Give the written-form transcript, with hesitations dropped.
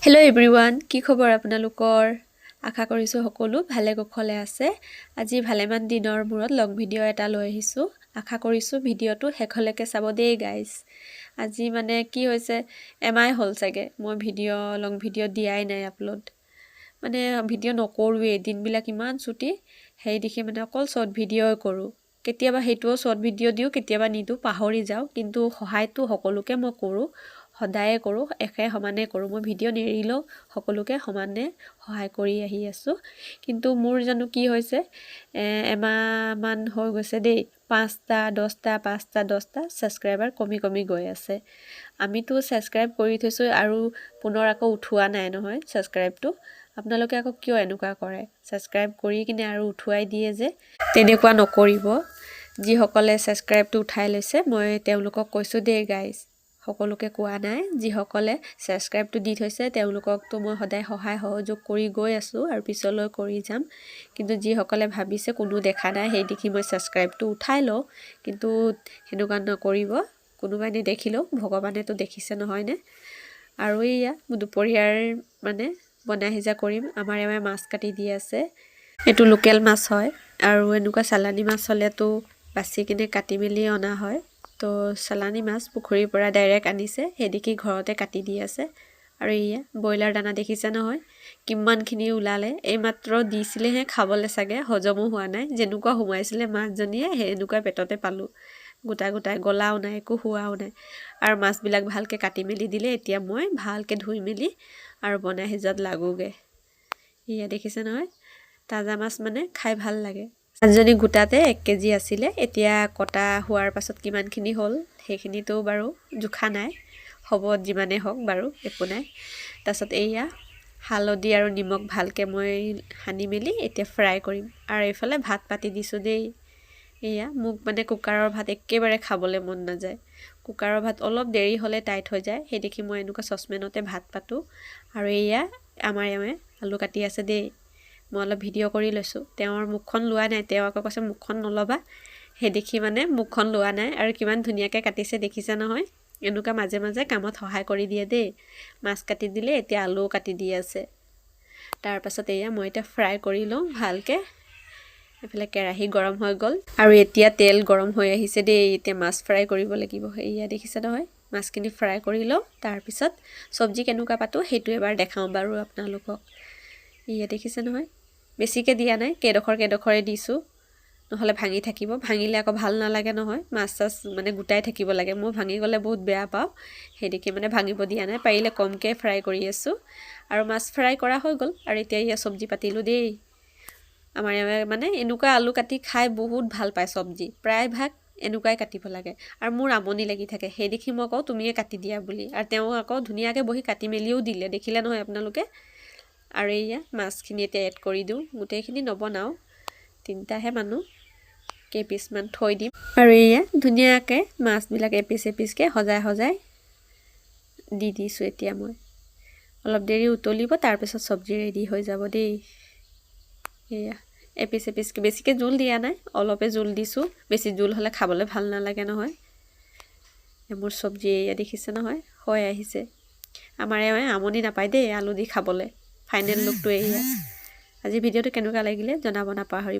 Hello' everyone, কি খবৰ আপোনালোকৰ? আশা কৰিছোঁ সকলো ভালে কুশলে আছে। আজি ভালেমান দিনৰ মূৰত লং ভিডিঅ' এটা লৈ আহিছোঁ। আশা কৰিছোঁ ভিডিঅ'টো শেষলৈকে চাব দেই গাইজ। আজি মানে কি হৈছে, এমাহ হ'ল চাগে মই লং ভিডিঅ' দিয়াই নাই আপলোড। মানে ভিডিঅ' নকৰোঁৱেই, দিনবিলাক ইমান চুটি, সেই দেখি মানে অকল শ্বৰ্ট ভিডিঅ'ই কৰোঁ। কেতিয়াবা সেইটোও শ্বৰ্ট ভিডিঅ' দিওঁ, কেতিয়াবা নিদিওঁ, পাহৰি যাওঁ। কিন্তু সহায়টো সকলোকে মই কৰোঁ, সদায়ে কৰোঁ, একে সমানে কৰোঁ। মই ভিডিঅ' নেৰিলেও সকলোকে সমানে সহায় কৰি আহি আছোঁ। কিন্তু মোৰ জানো কি হৈছে, এমাহমান হৈ গৈছে দেই, 5টা 10টা, 5টা 10টা ছাবস্ক্ৰাইবাৰ কমি কমি গৈ আছে। আমিতো ছাবস্ক্ৰাইব কৰি থৈছোঁ আৰু পুনৰ আকৌ উঠোৱা নাই নহয় ছাবস্ক্ৰাইবটো। আপোনালোকে আকৌ কিয় এনেকুৱা কৰে? ছাবস্ক্ৰাইব কৰি কিনে আৰু উঠুৱাই দিয়ে যে, তেনেকুৱা নকৰিব। যিসকলে ছাবস্ক্ৰাইবটো উঠাই লৈছে, মই তেওঁলোকক কৈছোঁ দেই গাইজ, সকলোকে কোৱা নাই। যিসকলে ছাবস্ক্ৰাইবটো দি থৈছে, তেওঁলোককতো মই সদায় সহায় সহযোগ কৰি গৈ আছোঁ আৰু পিছলৈ কৰি যাম। কিন্তু যিসকলে ভাবিছে কোনো দেখা নাই, সেই দেখি মই ছাবস্ক্ৰাইবটো উঠাই লওঁ, কিন্তু সেনেকুৱা নকৰিব। কোনোবাই নেদেখিলেও ভগৱানেতো দেখিছে, নহয়নে? আৰু এইয়া দুপৰীয়াৰ মানে বনাই সিজা কৰিম। আমাৰ এওঁৱে মাছ কাটি দি আছে। এইটো লোকেল মাছ হয় আৰু এনেকুৱা চালানী মাছ হ'লেতো বাছি কিনে কাটি মেলি অনা হয়। তো চালানী মাছ পুখুৰীৰ পৰা ডাইৰেক্ট আনিছে, সেই দেখি ঘৰতে কাটি দি আছে। আৰু এয়া ব্ৰইলাৰ দানা দেখিছে নহয়, কিমানখিনি ওলালে। এইমাত্ৰ দিছিলেহে খাবলৈ, চাগে হজমো হোৱা নাই। যেনেকুৱা সোমাইছিলে মাছজনীয়ে, সেনেকুৱা পেটতে পালোঁ গোটা গোটাই, গলাও নাই, একো হোৱাও নাই। আৰু মাছবিলাক ভালকৈ কাটি মেলি দিলে। এতিয়া মই ভালকৈ ধুই মেলি আৰু বনাই সিজাত লাগোগৈ। এয়া দেখিছে নহয়, তাজা মাছ মানে খাই ভাল লাগে। মাছজনী গোটাতে 1 কেজি আছিলে। এতিয়া কটা হোৱাৰ পাছত কিমানখিনি হ'ল, সেইখিনিতো বাৰু জোখা নাই। হ'ব, যিমানেই হওক বাৰু, একো নাই। তাৰপাছত এইয়া হালধি আৰু নিমখ ভালকৈ মই সানি মেলি এতিয়া ফ্ৰাই কৰিম। আৰু এইফালে ভাত পাতি দিছোঁ দেই। এয়া মোক মানে কুকাৰৰ ভাত একেবাৰে খাবলৈ মন নাযায়। কুকাৰৰ ভাত অলপ দেৰি হ'লে টাইট হৈ যায়। সেই দেখি মই এনেকুৱা চচপেনতে ভাত পাতোঁ। আৰু এয়া আমাৰ এওঁৱে আলু কাটি আছে দেই। মই অলপ ভিডিঅ' কৰি লৈছোঁ, তেওঁৰ মুখখন লোৱা নাই। তেওঁ আকৌ কৈছে, "মুখখন নল'বা।" সেই দেখি মানে মুখখন লোৱা নাই। আৰু কিমান ধুনীয়াকৈ কাটিছে দেখিছে নহয়? এনেকুৱা মাজে মাজে কামত সহায় কৰি দিয়ে দেই। মাছ কাটি দিলে, এতিয়া আলুও কাটি দি আছে। তাৰপাছত এয়া মই এতিয়া ফ্ৰাই কৰি লওঁ ভালকৈ। এইফালে কেৰাহী গৰম হৈ গ'ল আৰু এতিয়া তেল গৰম হৈ আহিছে দেই। এতিয়া মাছ ফ্ৰাই কৰিব লাগিব। এয়া দেখিছে নহয়, মাছখিনি ফ্ৰাই কৰি লওঁ। তাৰপিছত চব্জি কেনেকুৱা পাতোঁ, সেইটো এবাৰ দেখাওঁ বাৰু আপোনালোকক। এয়া দেখিছে নহয়, বেছিকৈ দিয়া নাই, কেইডোখৰ কেইডোখৰে দিছোঁ। নহ'লে ভাঙি থাকিব, ভাঙিলে আকৌ ভাল নালাগে নহয়। মাছ চাছ মানে গোটাই থাকিব লাগে। মই ভাঙি গ'লে বহুত বেয়া পাওঁ। সেইদেখি মানে ভাঙিব দিয়া নাই, পাৰিলে কমকৈ ফ্ৰাই কৰি আছোঁ। আৰু মাছ ফ্ৰাই কৰা হৈ গ'ল আৰু এতিয়া ইয়াত চব্জি পাতিলোঁ দেই। আমাৰ এওঁৱে মানে এনেকুৱা আলু কাটি খাই বহুত ভাল পায়। চব্জি প্ৰায়ভাগ এনেকুৱাই কাটিব লাগে আৰু মোৰ আমনি লাগি থাকে। সেই দেখি মই কওঁ, "তুমিয়ে কাটি দিয়া" বুলি। আৰু তেওঁ আকৌ ধুনীয়াকৈ বহি কাটি মেলিও দিলে, দেখিলে নহয় আপোনালোকে? আৰু এইয়া মাছখিনি এতিয়া এড কৰি দিওঁ। গোটেইখিনি নবনাওঁ, তিনিটাহে মানুহ, কেইপিচমান থৈ দিম। আৰু এইয়া ধুনীয়াকৈ মাছবিলাক এপিচ এপিচকৈ সজাই সজাই দি দিছোঁ। এতিয়া মই অলপ দেৰি উতলিব, তাৰপিছত চব্জি ৰেডি হৈ যাব দেই। এয়া এপিচ এপিচকৈ, বেছিকৈ জোল দিয়া নাই, অলপে জোল দিছোঁ। বেছি জোল হ'লে খাবলৈ ভাল নালাগে নহয়। মোৰ চব্জি এয়া দেখিছে নহয়, হৈ আহিছে। আমাৰ এওঁৱে আমনি নাপায় দেই আলু দি খাবলৈ। ফাইনেল লুকটো এয়া। আজি ভিডিঅ'টো কেনেকুৱা লাগিলে জনাব নাপাহৰিব।